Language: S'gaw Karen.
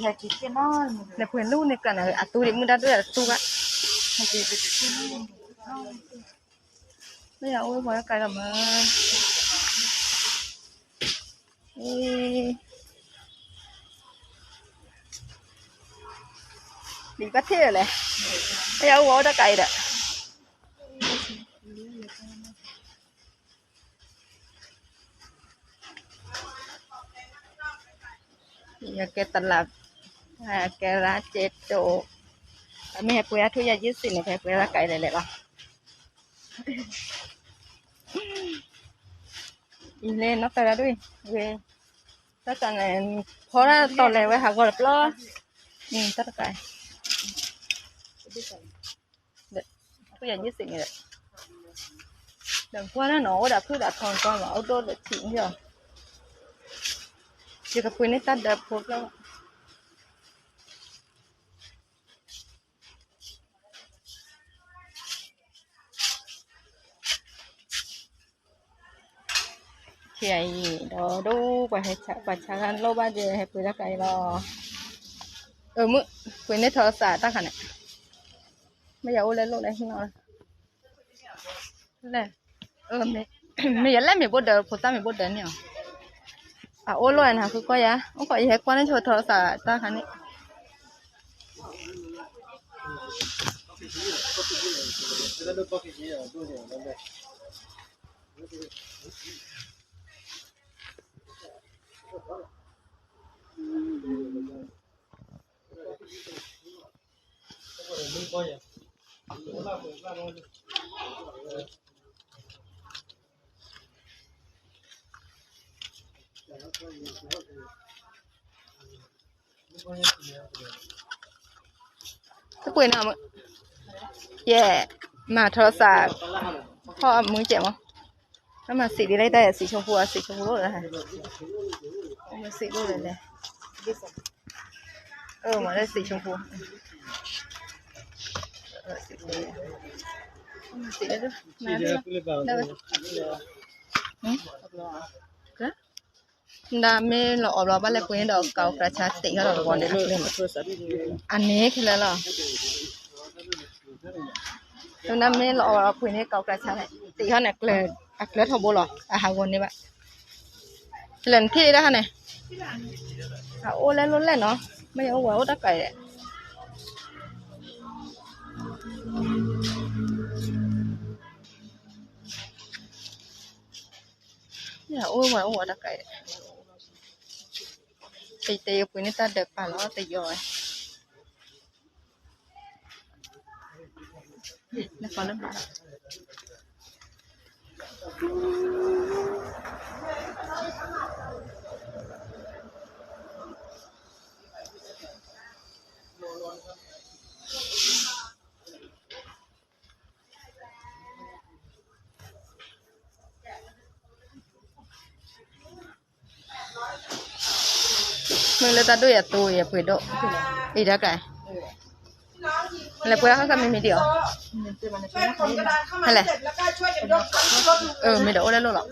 လဲၤပှ့ၤလူန့ၣ်ကျါန့ၣ် အသူဒံးမုၢ်ဒါဒိၣ်ယၤတသူဘၣ်, မ့ၢ်ယအိၣ်ဝဲပှၤကါလီၤမး, လံဘၣ်ထံၣ်လၢလဲၣ်, မ့ၢ်ယအိၣ်ဝဲတကးအံၤဒီး ယကဲတလး, ကဲလါကဲတိ, အမ့ၢ်ဟဲပှ့ၤအါထူၣ်ယၤယုၢ်စံးန့ၣ် ဟဲပှ့ၤလၢကါလဲၤလဲၤလီၤ, အံၤလဲၤနီၢ်သရၣ်ဒိၣ်, ဝဲ, တၢ်တၢ်န့ၣ်, ဖီတၢ်တီၤလဲၤဝဲဟးဂီၤတပျီ, တၢ်တကါ ထူၣ်ယၤယုၢ်စံးန့ၣ်, ဒီးကွၢ်လၢနီၤ အိၣ်ဒီးဖုၣ်ဒီးထီကီမး အိၣ်ဒိၣ်ဒီးထံးန့ၣ်လီၤ, ယကပှ့ၤန့ၢ်တၢ်ဒၢဖိဖျၢၣ် ခံအံၤ ဒီးဒိၣ်ပှၤဆါ ပှၤဆါခါလိၣ်ဘၣ်ဒီး ဟဲပှ့ၤတၢ်ကါအံၤလီၤ, အမုၣ်, ပှ့ၤန့ၢ်ထီသးတၢ်ခါန့ၣ်, မ့ၢ်ယအိၣ်လၢလိၣ်လၢဟံၣ်နီၤ, လဲၣ်, မ့ၢ်ယလဲၣ်မ့ၢ်ဘိၣ်ဒၢ ဖိသၣ်မ့ၢ်ဘိၣ်ဒၢန့ၣ်အီၤ, အအိၣ်လိၣ်နၤဃုကွၢ်ယၤ အိၣ်ခိးယဟဲကွၢ်န့ၢ်ဆိထီသးတၢ်ခါန့ၣ် တပှ့ၤနီၤ, ယဲ, မၤထီသး, ဟီၣ်အမုၢ်ကဲးမး, အမၤစံးဒ်လဲၣ်တၢ်ယဲ စံးဆိဖိ အစံးဆိဖိလိၣ်လၢ, မၤစံးဒ်လဲၣ်လဲၣ်, အမၤလၢစံးဆိဖိ, မၤစံးဒ်လဲၣ်, နမ့ၢ်လီၤအီၣ်ဘျီဘၣ်လဲၣ်ပှ့ၤန့ၢ်ဒီးကးအကျါဆါတံးထီၣ်ဒီးတဘီန့ၣ်, အန့ၣ်ခဲလၢာ်လီၤ, နမ့ၢ်လီၤအီၣ်ဘျီပှ့ၤန့ၢ်ကးအကျါဆါန့ၣ် တံးထီၣ်န့ၣ် အကျၢထီဘိလီၤ အဟးဂီၤန့ၢ်ဘၣ်, လဲၤနထံၣ်ဒၣ်ခါန့ၣ်, အအိၣ်လဲၣ်လိၣ်လဲၣ်နီၤ, မ့ၢ်ယအိၣ်ဝဲအိၣ်တၢ်ကါအံၤ အိၣ်ဝဲအိၣ်ဝဲတၢ်ကါအံၤ, တယပှ့ၤန့ၢ်တၢ်ဒၢးပာ်လီၤတယီၤဝဲ, နလၢ မ့ၢ်လၢတၢ်ဒိၣ်ယၤတိၤယပှ့ၤဒိၣ်, အံၤတၢ်ကါ, လဲၤပှ့ၤဟီၣ်ခါမ့မ့ၢ်ဒံးအီၤ, ဟဲလဲၣ်, မ့ၢ်ဒီးအိၣ်လၢလိၣ်လီၤ,